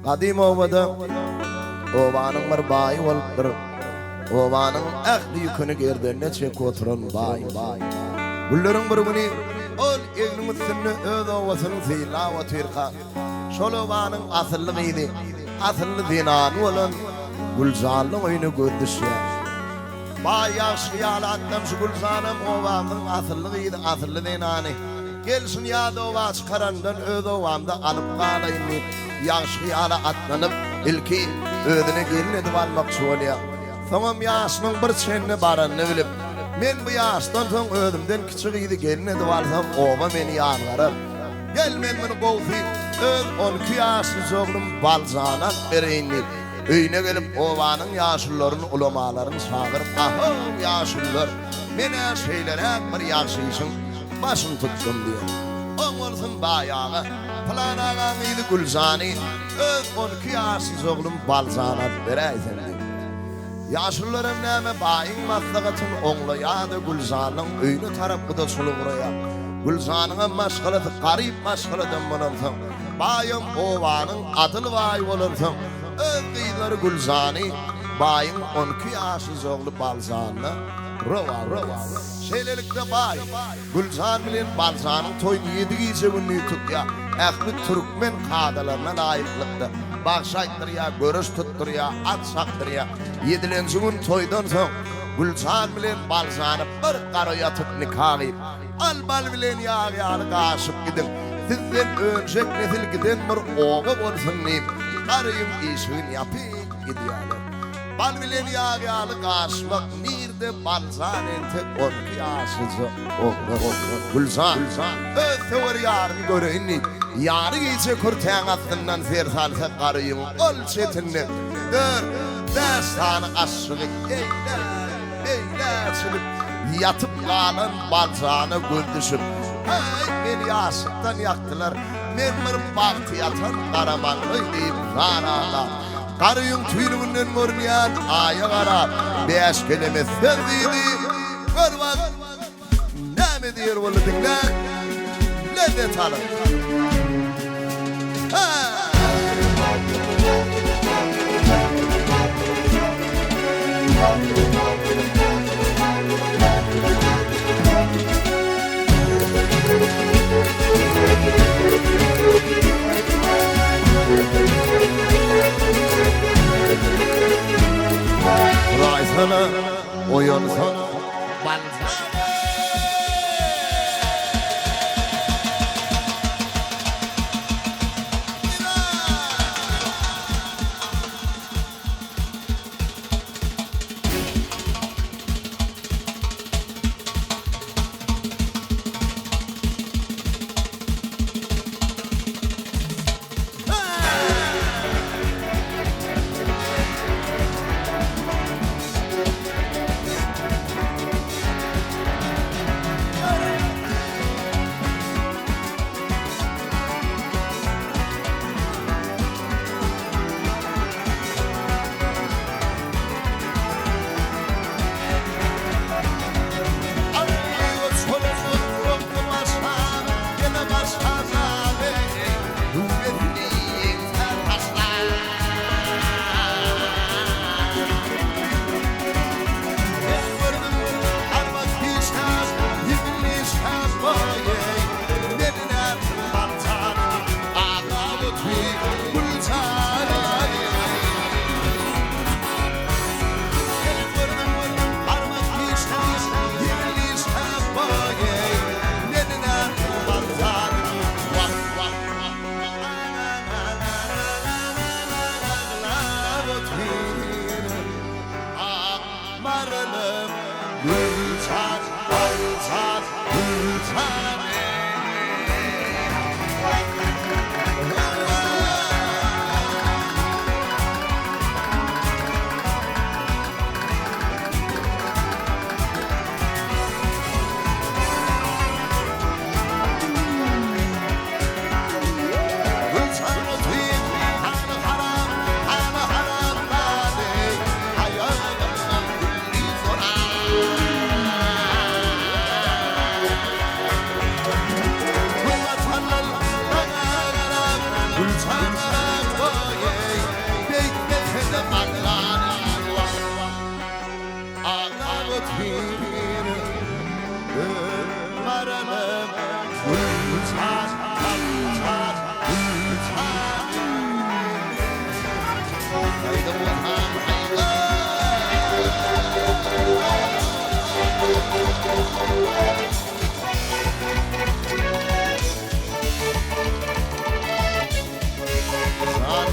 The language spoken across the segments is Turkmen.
Gadym obada obanyň bir baýy bolupdyr. Obanyň ähli ýüküni gerdenine çekip oturan baý. Günleriň bir güni ol egniniň üstünde öz obasyny synlap otyrka, şol obanyň asylly gyzy, asylly zenany bolan Güljanlyň öýüne gözi düşýär. Baý ýagşy hyýaly atlam şu Güljanam obamyzyň asylly gyzy, asylly zenany. Gel şuny ýat oba çykarandan öz obamda alyp galaýyn diýip, ýagşy hyýala atlanyp, ilki özüne gelin edip almakçy bolýar. Soňam ýaşynyň bir çenine baranyny bilip, Men bu ýaşdan soň özümden kiçi gyzy gelin edip alsam, oba meni ýazgarar. Gel men muny gowsy öz 12 ýaşlyja oglum Baljana alyp bereýin diýip, öýüne gelip, obanyň ýaşulularyny, ulamalaryny çagyryp, Ahow, ýaşulular, men-ä şeýleräk bir ýagşy işiň başyny tutdum diýen. Oň bolsun baý aga, pylan agaň gyzy Güljany öz 12 ýaşlyja oglum Baljana alyp beräýsem diýip. Ýaşulularam näme baýyň maslahatyny oňlaýar-da Güljanyň öýüne tarap gudaçylyk guraýar. Güljanyňam maşgalasy garyp maşgaladan bolansoň, baýam obanyň adyl baýy bolansoň, öz gyzlary Güljany baýyň 12 ýaşlyja ogly Baljanyna rowa görýär. Şeýlelikde baý, Güljan bilen Baljanyň toýuny ýedi gije-gündiz tutýar. Ähli türkmen kadalaryna laýyklykda, bagşy aýtdyrýar, göreş tutdurýar, at çapdyrýar. Ýedilenji gün toýdan soň, Güljan bilen Baljany bir gara ýatyp nika gyýyp, Al bal bilen ýag ýaly gaşyp gidiň, sizden önjek nesil giden bir oba bolsun diýip, garyň işigini ýapyp gidýärler. Bal bilen ýag ýaly gaşmak nirde Baljan entek 12 ýaşlyja oglan. Güljan öz söwer ýaryny göreýin diýip, ýary gije kürtäň astyndan ser salsa garyň ol çetinde dört, bäş sany aşygy eýläk, beýläk çylyp ýatyp galan Baljana göz düşüp, Häý, meni ýaşlykdan ýakdylar, men bir bagty ýatan garamaňlaý diýip zar aglap, Garýuň tüýnüginden görünýän Aýa garap, bäş keleme söz diýdi. Gör bak, näme diýer boldy diňläň, lezzet alyň. Hä! Turaýsana, oýansana, Balzan!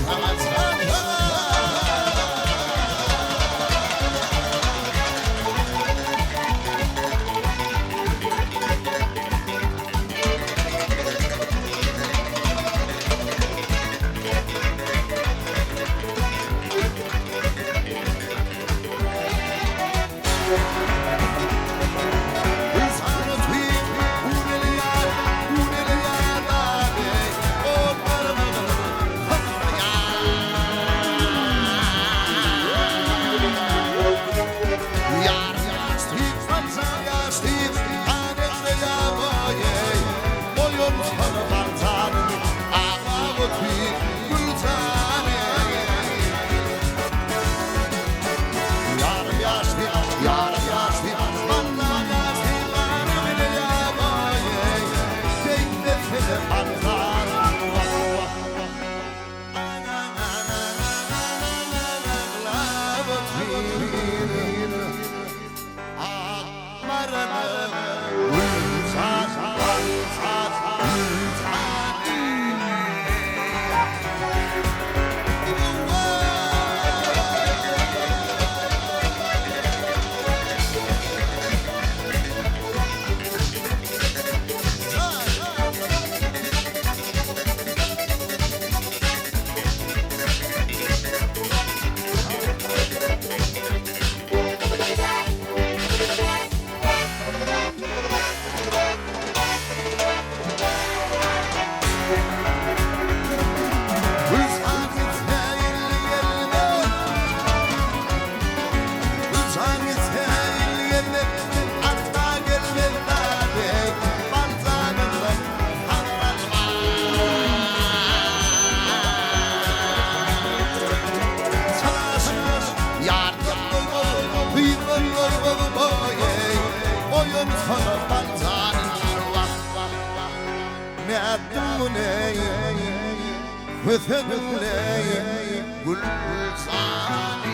saňa jan. Nätdim muny, kösedim-leý, gül jany.